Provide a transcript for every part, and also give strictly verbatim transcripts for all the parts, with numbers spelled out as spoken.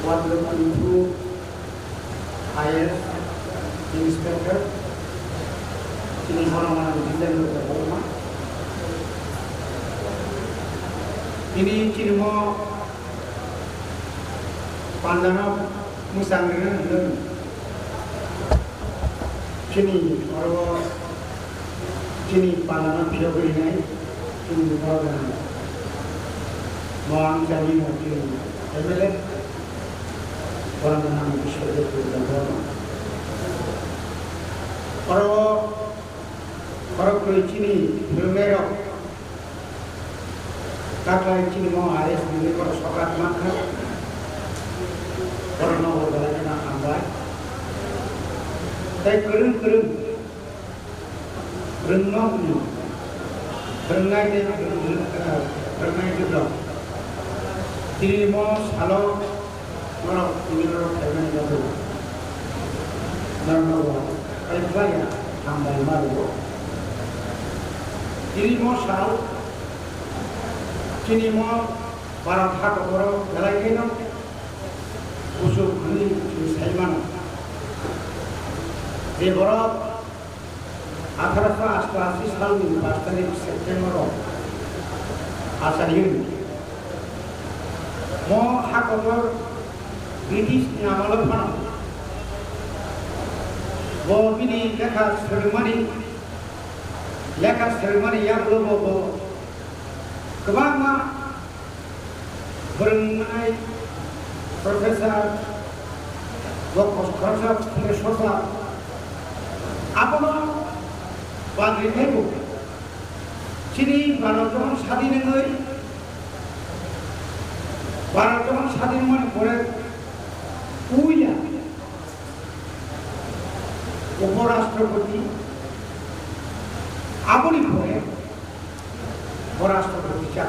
Padulok Muthu, I A S Inspector, chini borok mano Jitendra Debbarma. Tini chini mo pandano mwchang rwna hwnwi chini oro chini pandano phiyogwi rinai chini borok rok. Mo ang chani mo chini M L A. Borok nang biswkhe twilang borok. Oro, oro kwrwi chini phwrwngnairok, taklai chini mo I A S ni borok sokrak mankha. Borokno bo belai kheno hambai. Tei kwrwng kwrwng Rwngnokni rwngnai tei rwngnai rwrok. Tini mo salo norok tini norok khaimani bagwi norokno bo kaitlaiya hambai ma rwo. Tini mo sal, tini mo Bharat hakoro belai kheno kuchuk hwnwi chwng sai mano. Je borok Atharo sho asto ashi salni pash tarik September o achaiwi mo ha kotor British ni amolo phano bo bini lekha swrwngmani, lekha swrwngmani yagulo bo, bo kwbangma Phwrwngnai professor, bo khoroksa philosopher, abono bagwi teibo chini Bharat jokhon sadin wngwi, Bharat jokhon sadin wngmani pore puila Uporashtropoti, aboni pore Bo rashtrapati cha.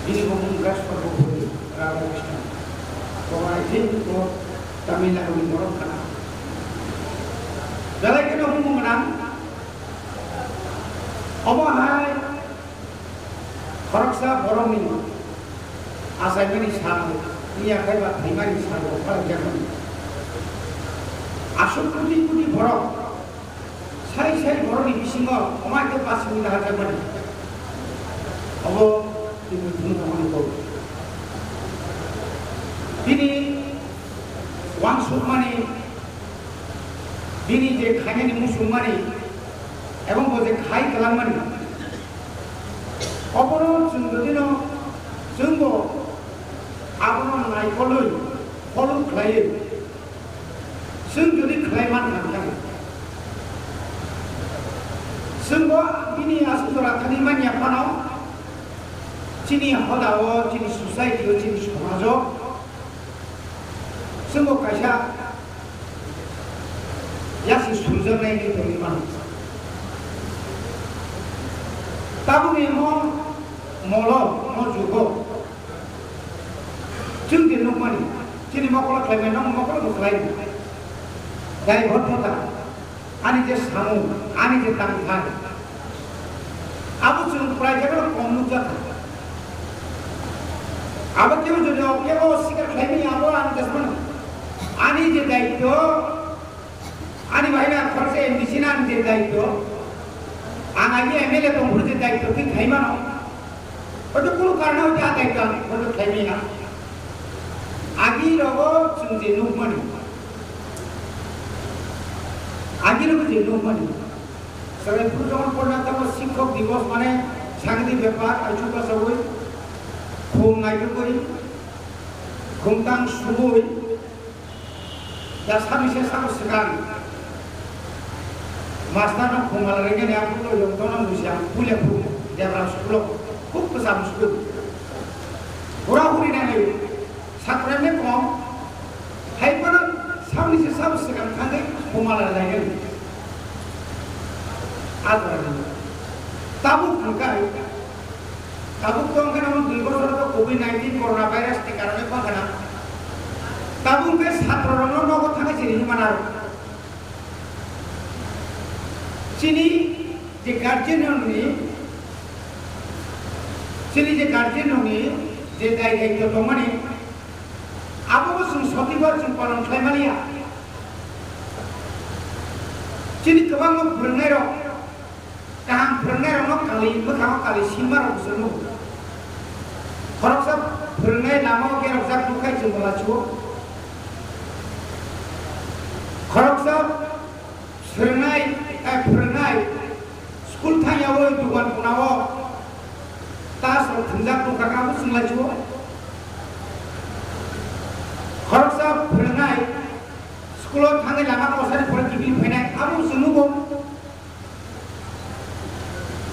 Bini bumung wngkha Sarvapalli Radhakrishnan. Bo I think bo Tamil Nadu ni borok khana. Belai kheno bumung gwnang. Omo hai khoroksa borokni achaimani sal, miya khe ba thaimani sal bo phalaijakmani. Aswk koti koti borok Sai sai borokni bisingo omo hai khe pass wngwi naharjakmani. Obo tini phunukmani kok. Bini uansukmani, bini je khainani muchungmani, ebong bo je khai kwlangmani, obono chwng jodino chwngbo abono naikolwi follow khlaiwi, Chwng jodi khlai man kha, chwngbo bini aswk jora thani manya phano, chini hodao, chini society-o, chini somajo chwngbo kaisa yasi surjaknai wngwi tongwi mano. Tabukni mo molo, mo jugo Chwng je nukmani, chini mokolo khlaimani, nokni mokolo bo khlai. Daibotota, ani je samung, ani je tangthai, abo chwng prai jagao kom nukjakha. Abo kebo jodi kebo sikar khlaimani, abo ang jasmano. Ani je daityo, Ani bahai na khoroksa M D C na ang je daityo, ang agi M L A tongphuru je daityo twi khaimano, hoito kunu karone hoito a daityo ang hoito khaimaya. Agi rogo chwng je nukmani, agi rogo je nukmani, chwrai phuru jokhon porna tamo shikhok divos mane sagri bepar aichu kasaui, khum naitugui, khum tang subui, Da sani se sabo swkang. Master no khumala rengya ni aphuru to yong tono musi ang puila phuru Debra school o khub kwcham school. Hura huri nai satra ne kom hai kono sani se sabo swkang thangwi khumala rengya ni. Adra ni. Tabuk hwnkhe Tabuk tong khe nang dui bochor to covid nineteen corona virus ni karone tong khe na. Tabuk hwnkhe satro rok no nogo thangwi chini hwnmano. Chini je guardian rok ni, chini je guardian rok ni je dai daityo tongmani, Chwng sotibo chwng palon khlai maliya. Chini kwbangma phwrwngnairok, kaham phwrwngnairokno kali, bwkhango kali sinmarok chwng nugo. Khoroksa phwrwngnai lamao kerokjak nukhai chwng bo lachuo. Khoroksa Phwrwngnai, eh, phwrwngnai, school thangyawi dugan phunao tasrok thwngjak tongkha kha, abo chwng lachuo. Khoroksa phwrwngnai, school-o thangwi lama kosani phore kiphilwi phainai, abo chwng nugo.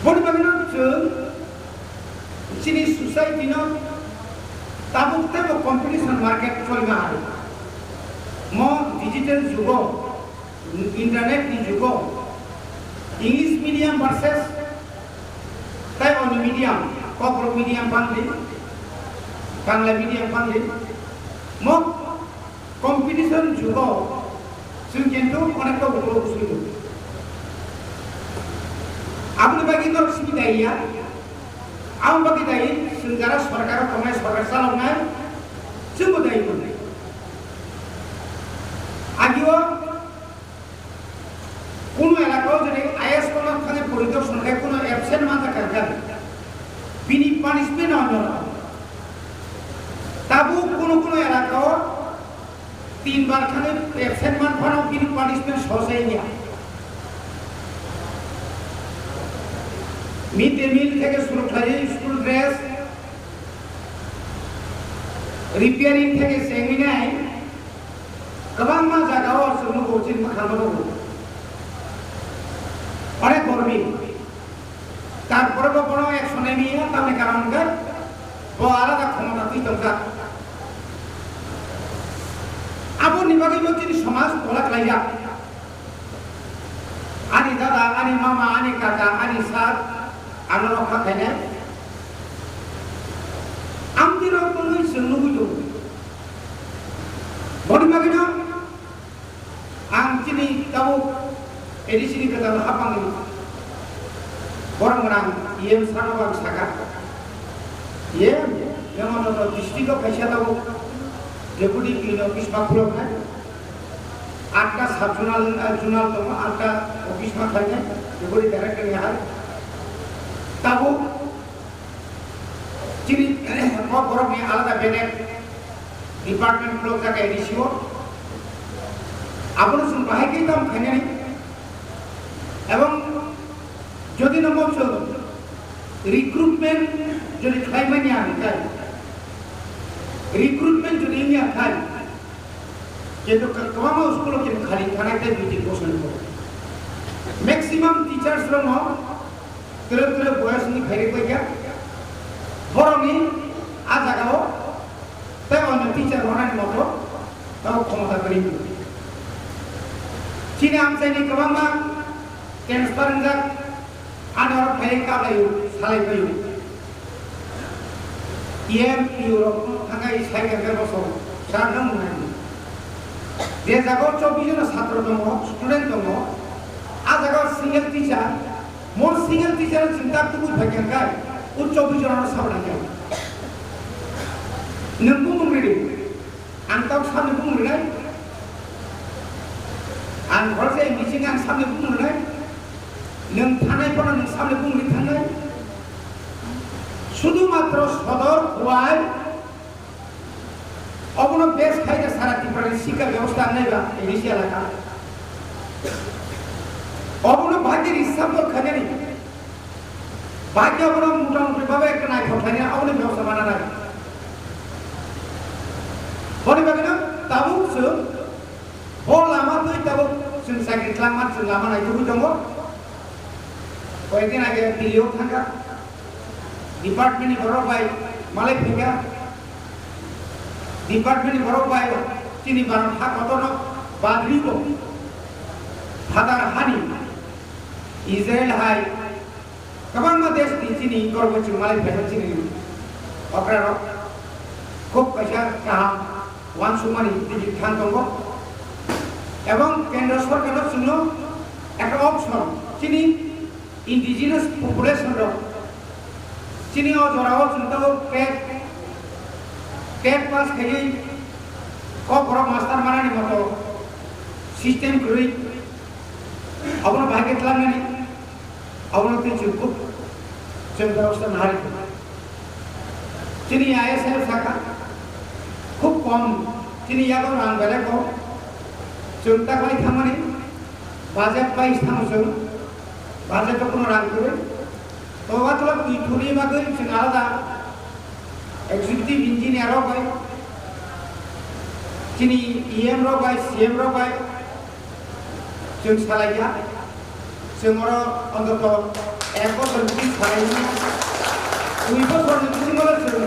Boni bagwino chwng chini society-no tabuk teibo competition market cholima hai. Mo digital jugo, internet ni jugo, English medium versus tei onyo medium, Kokborok medium bangdi, Bangla medium bangdi, mo competition jugo chwng kintu onekta ulo usui tongo. Aboni bagwi norok simi daiya, aboni bagwi dai chwng jara sorkaro tongnai, sorkar chaloknai, chwngbo dai tongnai. Agio Kuno elakao jodi I A S kono thangwi poridorshan khai kuno absent manjakha khe, bini punishment no onyo rok. Tabuk kuno kuno elakao tin bar thangwi absent man phano bini punishment sosai ya. Mid day meal theke suru khlai, school dress, repairing theke chengwi nai, kwbangma jagao chwng nugo, chini mwkhangno nugo. Onek gormi. Tarpore bo bono action nai niya, tamni karon hwnkhe bo alada khomota twi tongjak. Aboni bagwi bo chini somaj tola khlaijak. Ani dada, ani mama, ani kaka, ani sir, ano rokha khainai. Amtwi rok tongwi chwng nugwi tongo. Boni bagwino ang chini tabuk A D C ni kwtal hapangni borok gwnang E M sir no ang saka. E M, Yamato district o kaisa tabuk deputy E M office ma khuloknai. Atta sub zonal, eh, zonal tongo, atta office ma khainai, deputy director ni hai. Tabuk chini kok borok ni alada benek department khulok jak A D C o. Abono chwng bahai khe tamo khainani. Ebong jodi no mo chwng recruitment jodi khlai manya hwnkhe, recruitment jodi wngya khai, kintu kwbangma school o kintu khali thanai tei meeting bosoni ko. Maximum teachers rokno twrwk twrwk boyos ni phairwi paikha. Borokni a jagao tei onyo teacher rwnani moto tamo khomota kwrwi. Chini amchaini kwbangma transfer wngjak, ano oro phairwi kaplaio, salai paio. E M P O rok thangwi sai kha khe bosong sir no mwnai. Je jaga o chobbish jona satro tongo, student tongo, a jaga o single teacher, mo single teacher chwng tak tubui phai kha khe, o chobbish jona no sabo nang khe. Nwng bumung ridi, ang tok samni bumung rinai. Ang khoroksa M D C ang samni bumung rinai. Nwng thanai phano nwng samni bumung ri thangnai. Sudhu matro sodor Khowai obono base khai khe sara Tripura ni sikha bebosta nai ba A D C elaka. Obono bhagi risap dor khainani. Bhagi obono mota moti baba ekta naithok khainani obono bebosta mana nai. Boni bagwino tabuk chwng bo lama twi tabuk chwng chakri tlangma chwng lama naitugwi tongo. Koyekdin age Delhi o thangkha. Department ni borok bai malai phaikha. Department ni borok bai chini Bharat ha kotorno badribo. Phatar hani Israel hai kwbangma desh ni chini borok bai chwng malai phaikha chini okra rok. Khub kaisa kaham uansukmani tigi thang tongo. Ebong kendra sorkar no chwngno ekta option chini indigenous population rok chini o jora o chwng tabuk tet, tet pass khaiwi Kok borok master manani moto system kwrwi, abono bahai khe twlangnani, abono twi chwng khub chwng bebostha nahari. Chini I S F saka khub kom, chini yago rang belai kom, chwng taklai thangmani budget bai thango chwng, budget o kuno rang kwrwi. To watla twi thuri bagwi chwng alada executive engineer rok bai, chini E M rok bai, C M rok bai chwng salai kha. Chwng oro ontoto ek bochor bisi salai manya. Dui bochor ni bisingo chwng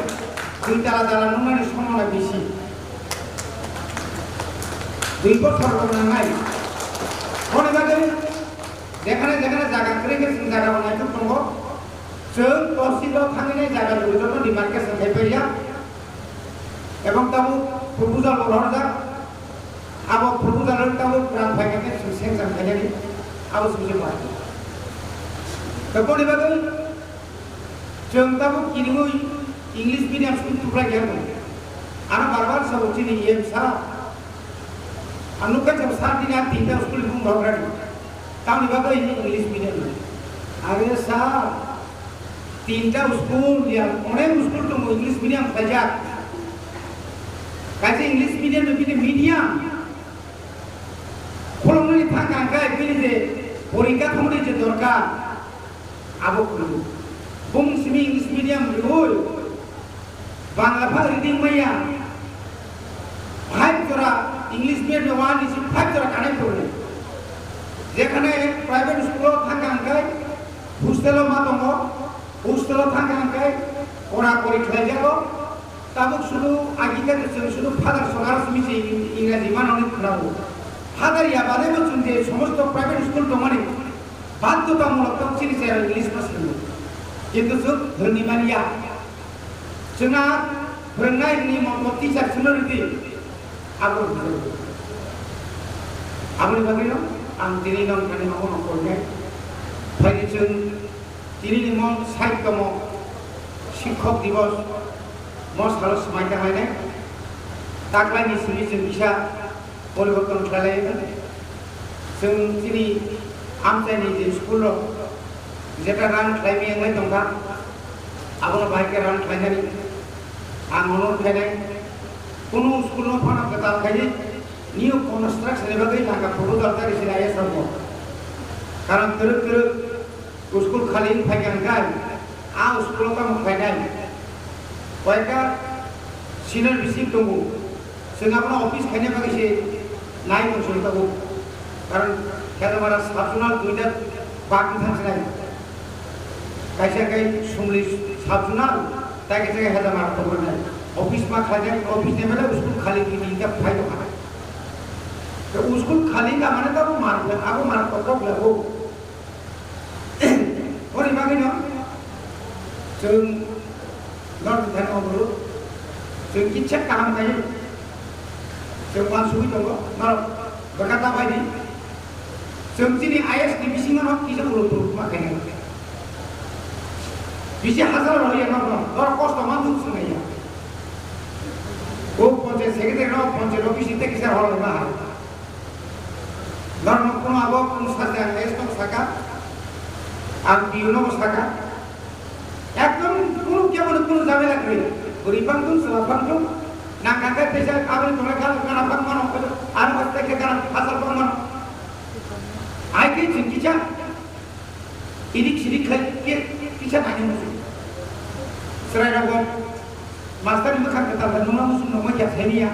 dui tala tala nungnani sombona bisi. Dui bochor rok nangnai. Boni bagwi jekhane jekhane jaga kwrwi khe chwng jaga bo naithok tongo. Chwng tohsilo thangwi nai jaga jogwi joto demarcation khai paiya. Ebong tabuk proposal bo rohorjak. Abo proposal rok tabuk rang phaikha khe chwng sanction khainani. Abo chwng se bai. Tei boni bagwi chwng tabuk kiriwi English medium school tuklai ya tongo. Ano bar bar sabo chini E M sir. Ang nukha chwng sir tini a tinta school ni bumung rok rani. Tamni bagwi English medium. Are sir, tinta school ya, onek school tongo English medium khaijak. Kaisa English medium ni bini medium. Khulumnani thang kang khe bini je porikha thumni je dorkar, abo kwrwi. Bung simi English medium riwi, Bangla pha reading maya, five jora English medium ni one isi five jora kanai phuru. Jekhane private school o thang kang khe hostel o ma tongo, hostel o thang kang khe kora kori khlai jago. Tabuk sudu agi khe chwng sudu father sokar simi se Ingraji manoni khwnago. Father ya bade bo chwng je somosto private school tongmani badhyotamulok tong chini se English ma simi. Kintu chwng phwrwngni manya. Chwngna phwrwngnai ni moto teacher chwngno rwdi. Abo rwdi. Aboni bagwino ang tini nong thani ma bono koi nai. Phaidi chwng tini ni mon sait tomo Shikhok Divos mo salo swmai ta hai nai. Taklai ni simi chwng kisa poriborton khlai lai. Chwng chini amchaini je school rok jeta run khlai mi wngnai tongkha, abono bahai khe run khlainani ang onurodh khainai. Kunu school no phano kwtal khaidi new construction ni bagwi langkha proposal tari sini I S R mo. Karon kwrwk kwrwk School khali wng phaikha hwnkhe, a school o tamo khlainai? Koyekta senior bising tongo, chwng abono office khaina bagwi se nai tong song tabuk. Karon Hedamara sub-zonal duita bak wng thang sinai. Kaisa khe Sumli sub-zonal, tai kaisa khe Hedamara tongkha nai. Office ma khlainai, office ni mane school khali wngwi phai tongkha. School khali wngkha mane tabuk mar, abo mar kokrok lago. Boni bagwino chwng norok thani oborok chwng kitsa kaham khaio. Chwng uansugwi tongo, norok bwkha ta bai di. Chwng chini I S ni bisingo no kisa uluk uluk ma khainai. Bisi hachal rw ya norok, norok kosto man thung swngnai ya. O panchayat secretary no panchayat office ni tei kisa hor lai ma hai. Norok no kuno abo kuno sakha, ang S no sakha, ang P U no bo sakha. Ekdom kuno kebo no kuno jamela kwrwi. Bwrwi bangtung, chwla bangtung, nang kha khe teisa aboni tongla gana bang mano, ano ba tei khe gana hachal bang mano. Ai khe chwng kisa. Idik sidik khai khe kisa naina muchung. Chwrairokbo master ni mwkhang kwtal bai nukna muchung nukma khe saimanya.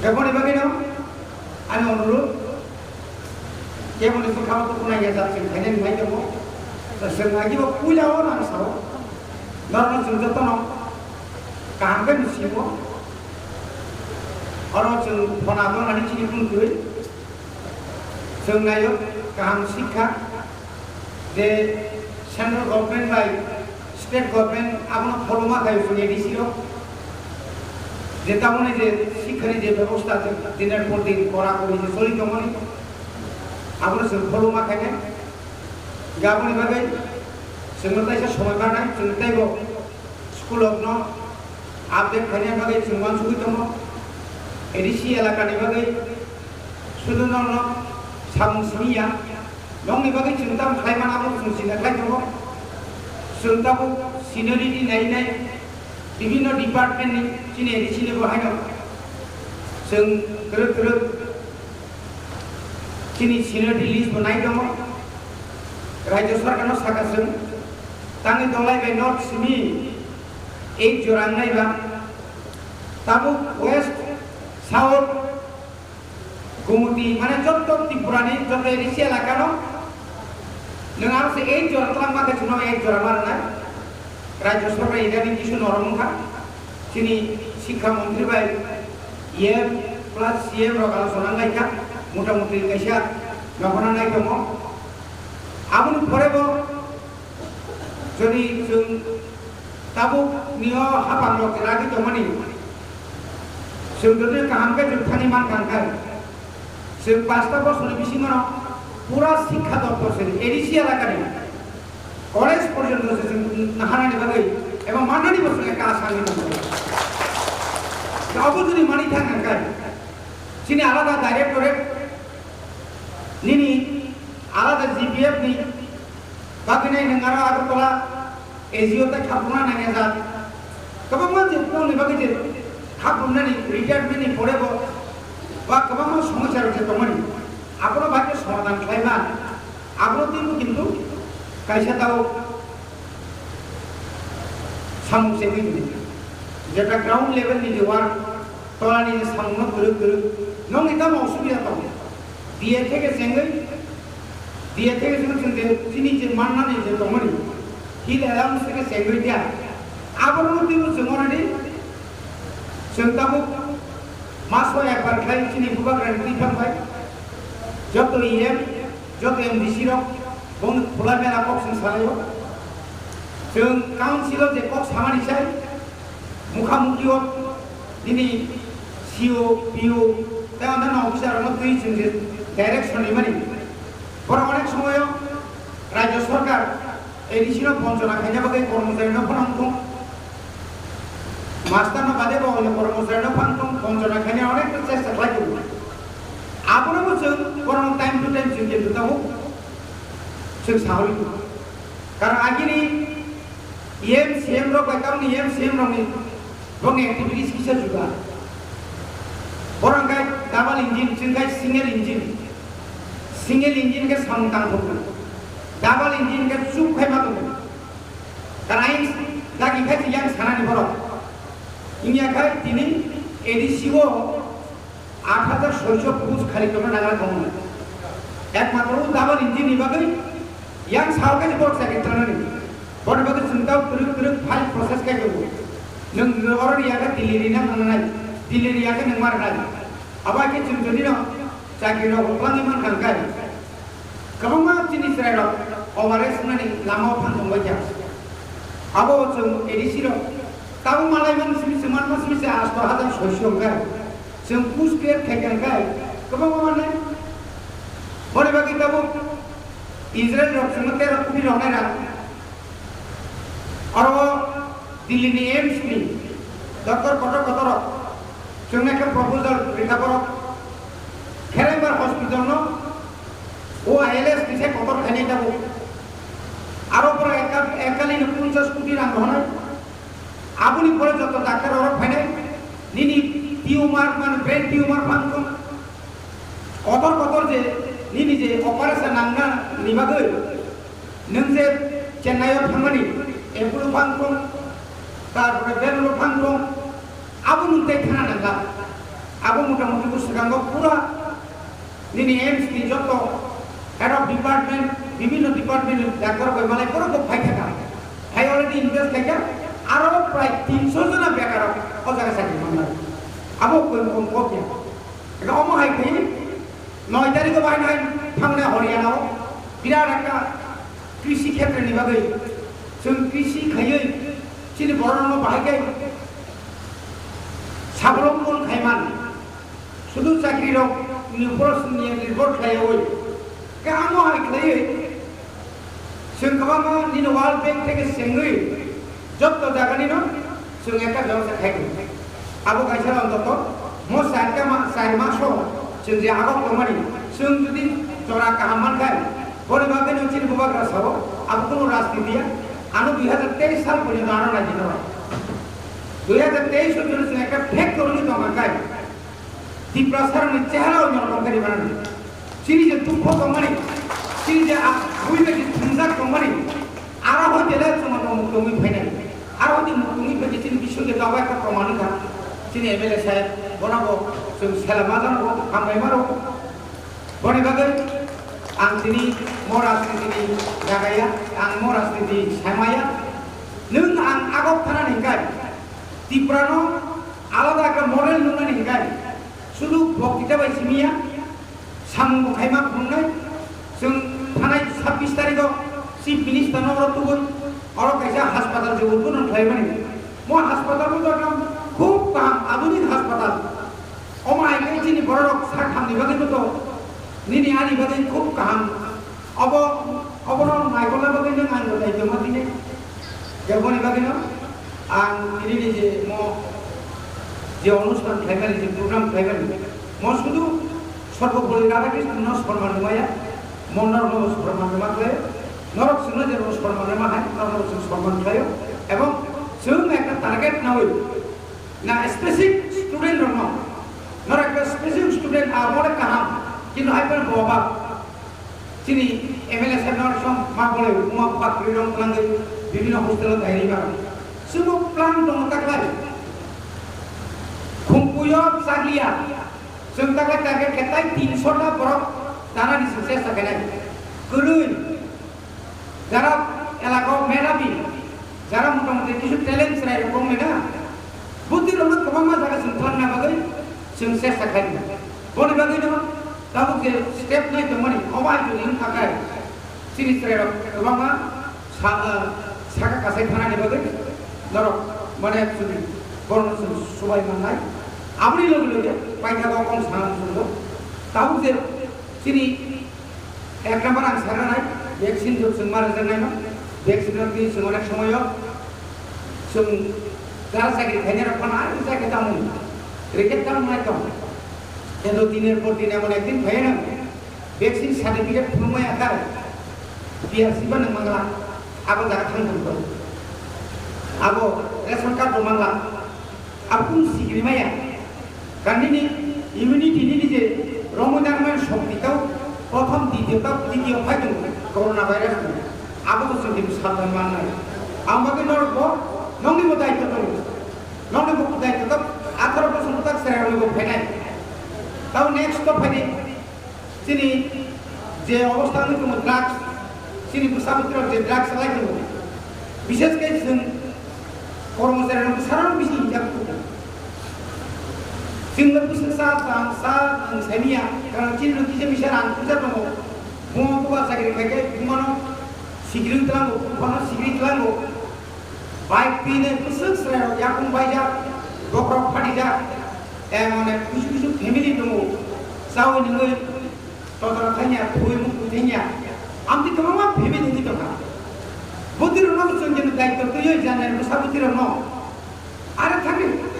Eboni bagwino ani onurodh, keboni bwkhao tukunai ya jat chwng khainani mai tongo. Chwng agibo puila o nang sao. Norokno chwng jotono kaham khe nusingo. Oro chwng phona donani chini phone kwrwi. Chwng naio kaham sikha je central government bai state government abono pholoma khai chwng A D C rok je tamoni je sikhani je bebosta je diner por din kora kori je choli tongmani abono chwng pholoma khainai. Aboni bagwi chwngno taisa somoi manai chwng teibo school rokno update khaina bagwi chwng uansugwi tongo. A D C elakani bagwi sudu nokno samung simi ya. Nokni bagwi chwng tamo khlai mano, abo chwng sinda khlai tongo. Chwng tabuk seniority nai nai bibhinno department ni chini A D C ni bo haino chwng kwrwk kwrwk chini seniority list bo nai tongo. Rajya Sarkar no saka chwng, tangwi dolai bai not simi eight jora wngnai ba. Tabuk West, South, Gumuti, mane jotto Tripura ni jotto A D C elaka no nwng aro se eight jora twlangma khe chwngno eight jora ma rwnai. Rajya Sarkar ni jani kisu norom wngkha. Chini Sikha Montri bai E M plus C M rok alochona wnglaikha. Mota moti kaisa nokhorna nai tongo. Aboni pore bo jodi chwng tabuk nio hapang rok ragwi tongmani, chwng jodi kaham khe chwng thani mankha hwnkhe, chwng pasta bosorni bisingo no pura Sikha Doptor se A D C elakani college porjonto se chwng naharnani bagwi eba mannani bo chwng ekta asa wngwi tongo. Abo jodi mani thang hwnkhe, chini alada directorate nini alada G P F ni bagwi nai nwng aro Agartala A G O tei khaprwngna nangya jak. Kwbangma je phone ni bagwi je khaprwngnani retirement ni pore bo ba kwbangma somosya rok je tongmani, abono bai khe somadhan khlai man, abono teibo kintu kaisa tao samung chengwi tong. Jeta ground level ni je work, tolani samungno kwrwk kwrwk, nokni tamo osubida tongo? D A theke chengwi, D A theke chengwi chwng je chini je mannani je tongmani, hill allowance theke chengwi dia. Aborokno twibo chwng already chwng tabuk maso ekbar khlai chini bubagrani twi thangbai. Joto E M, joto M D C rok, bongni khulai mela kok chwng salaio. Chwng council o je kok samani sai, mukha mukhi o nini C O, P O, tei onno officer rokno twi chwng je direction rimani. Borok onek somoyo Rajya Sarkar A D C no bonchona khaina bagwi kormochari no phano wngthung. Master no bade bo oino kormochari no phano wngthung, bonchona khaina onek chesta khlai tongo. Abono bo chwng borokno time to time chwng khe tabuk chwng saholi tongo. Karon agini E M C M rok bai tamni E M C M rokni bongni activities kisa juga. Borok khe double engine, chwng khe single engine. Single engine khe samung tang thok. Double engine khe chuk khai ma tongo. Karai dagi khai yang sanani borok. Inya khai tini A D C o aat hajar soisho post khali tongna nangla tongmani. Ekmatro double engine ni bagwi yang sao khe borok chakri tangnani. Boni bagwi chwng tao kwrwk kwrwk file process khai tongo. Nwng oro riya khe Delhi rina nangnai, Delhi riya khe nwng ma rwnai. Abo hai khe chwng jodi no chakri rok rwplangwi mankha hwnkhe. Kwbangma chini chwrairok O R S wngnani lamao phan tongbaikha. Abo chwng A D C rok tabuk malai mani simi se manma simi se asto hajar soisho hwnkhe chwng post create khaikha hwnkhe kwbangma manai. Boni bagwi tabuk Israel rok chwngno tero koti roknai rang. Aro Delhi ni A I I M S ni doctor kotor kotor rok chwngno khe proposal rikha borok. Kheraibar hospital no O I L S ni se kotor khainai tabuk. Aro borok ekka-, ekkalino ponchas koti rang rohornai. Aboni pore joto doctor rok phainai. Nini tumor, mane brain tumor phang thung. Kotor kotor je nini je operation nangna ni bagwi nwng je Chennai o thangmani, Apollo phang thung, tarpore Bangalore phang thung, abo nwng tei thana nangla. Abo mota moti bo swkango pura nini A I I M S ni joto head of department, bibhinno department ni doctor bai malai borok bo phai thaka. Phai already invest khaikha, aro prai tinso jona bekar o jaga chakri manlai. Abo koi kom kok ya. Eka omo hai khe noi tarikh o bahai nai thangnai Haryana o birat ekta krishi khetra ni bagwi chwng krishi khaiwi chini borok rok no bahai khe sabolombi khai man. Sudu chakri rok ni upor nirbhor khlaiwi khe amo hai khlaiwi chwng kwbangma nini World Bank theke chengwi jotto jaga nino chwng ekta bebosta khai tongo. Abo kaisa rok joto Mo sair kama, sair maso chwng je agok tongmani, chwng jodi jora kaham mankhai, boni bagwi no chini bubagra sao, abo kunu rajniti ya. Ano dui hajar teis sal porjonto ano naidi no. Dui hajar teis o chwng ekta fake tongwi tongkha khai. Tiprasarokni chehara o nyorok tongkha ri manani. Chini je dukho tongmani, chini je a-, bui bai je thwngjak tongmani, aro hoi tele chwng tongmung tongwi phainai. Aro hoi tongmung tongwi phaikhe chini bisingke dogo ekta proman wngkha. Chini M L A saheb, bono bo chwng selama jano bo hambai maro. Boni bagwi ang tini mo rajniti ni jagaya, ang mo rajniti samaya. Nwng ang agok thanani hinkhe, Tripura no alada ekta model nungnani hinkhe, sudu boktita bai simiya, samung bo khaima phunuknai. Chwng thanai sabbish tarikh o Chief Minister no oro tubui, oro kaisa haspatal je udbodan khlaimani. Mo haspatal bo ekdom khub kaham, adunik haspatal. Omo hai khe chini bororok sak hamni bagwi bo to, nini ani bagwi khub kaham. Obo, obono naikolna bagwi nwng ang bo daitwma tini. Eboni bagwino ang tini ni je mo je onusthan khlaimani, je program khlaimani, mo sudu Sarvopalli Radhakrishnan no sorman rwmaya, mo norokno sorman rwma khlaio, norok chwngno je sorman rwma hai, norokno chwng sorman khlaio, ebong chwng ekta target nawi, na specific student rokno, norok ekta specific student a more kaham, kintu hai phano bo ba chini M L A saheb norok som ma bolai uma buka kwrwi rok twlangwi bibhinno hostel o dai rwi mano. Chwngbo plan tongo taklai. Khumpuio chakliya. Chwng taklai target khe tai tinsho ta borok tanani chwng chesta khainai. Kwrwi. Jara elakao medhabi, jara motamuti kisu talent chwrai rok wng na, buti rokno kwbangma jaga chwng twlangna bagwi chwng chesta khlainai. Boni bagwino tabuk je step nai tongmani, obo hai chwng wng kha khe chini chwrai rok kwbangma sa-, ah, saka kasai thanani bagwi norok mane chwng borokno chwng subai mannai. Aboni loge loge paithago kong sana chwngno tabuk je chini Ek number ang saknai, vaccine jok chwng ma rwjaknaino, vaccine rok twi chwng onek somoyo chwng jara chakri khainai rok phano ani chakri tamo, rikhe tamo nai tong. Kendo diner por din emon ekdin phaiya nang, vaccine certificate phunukmaya kar, P R C ba nang mangla, abo jaga thang thang tong. Abo ration card bo mangla, Aboni sikiri maya. Kanini immunity nini je romwi narwkmani shokti tao, prothom, ditiyo tao, titiyo phai tongo corona virus ni. Abo to chwng tini sabdan mannai. Ang bagwi norok bo, nongni bo daityo tongo. Nongni bo daityo tao, atharo bosor tak serai rwi bo phainai. Tao next to phaidi. Chini je obostha wngwi tongo drugs, chini bwsa bwtwi rok je drugs chalai tongo, bishes khe chwng kormochari rok bwsarok bisi hinjak tongo. Chwng no bwswk sa, bang sa, ang saimanya, karon chini rok kisa misa rang puja tongo, buma buba chakri khaikhe bumano sikiri tlango, buphano sikiri tlango. Bike pine bwswk chwrairok yakung baijak, bokhorok phatijak, eh, mane kusu kusu family tongo, chaui nungui totoro thangya, thwi mukhui thangya, amtwi kwbangma family wngwi tongkha. Bwtwi rokno chwng khe daityo twiwi janani bwsa bwtwi rokno. Are thangdi.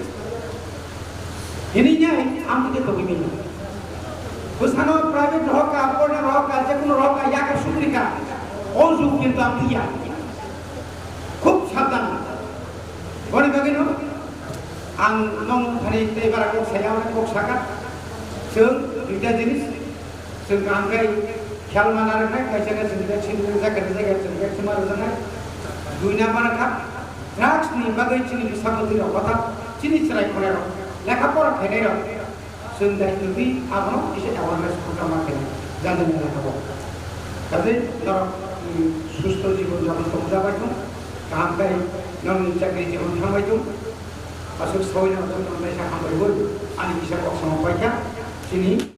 Hini nya, ang tike togwi manya. Bwsano private rohor ka, corner rohor ka, je kono rohor ka, ya ka sukri ka. O jug kintu ang tiya. Khub sabdan. Boni bagwi no, ang nong thani tei bara kok saya, kok saka. Chwng duita jinis. Chwng kaham khe khel ma narwknai, kaisa khe chwng vaccine rwjak, kaisa khe chwng vaccine ma rwjaknai. Dui number kha, drugs ni bagwi chini bwsa bwtwi rok, orthat chini chwrai khonai rok, lekha pora khainai rok, chwng dai twi abono kisa awareness program ma khainai, jani lekha bo. Kaje norok, mm, susto jibon japon tong jabai thung, kaham khe nokni chakri jibon thangbai thung, aswk soi no tong tong naisa hambai bo, ani kisa kok samung paikha, chini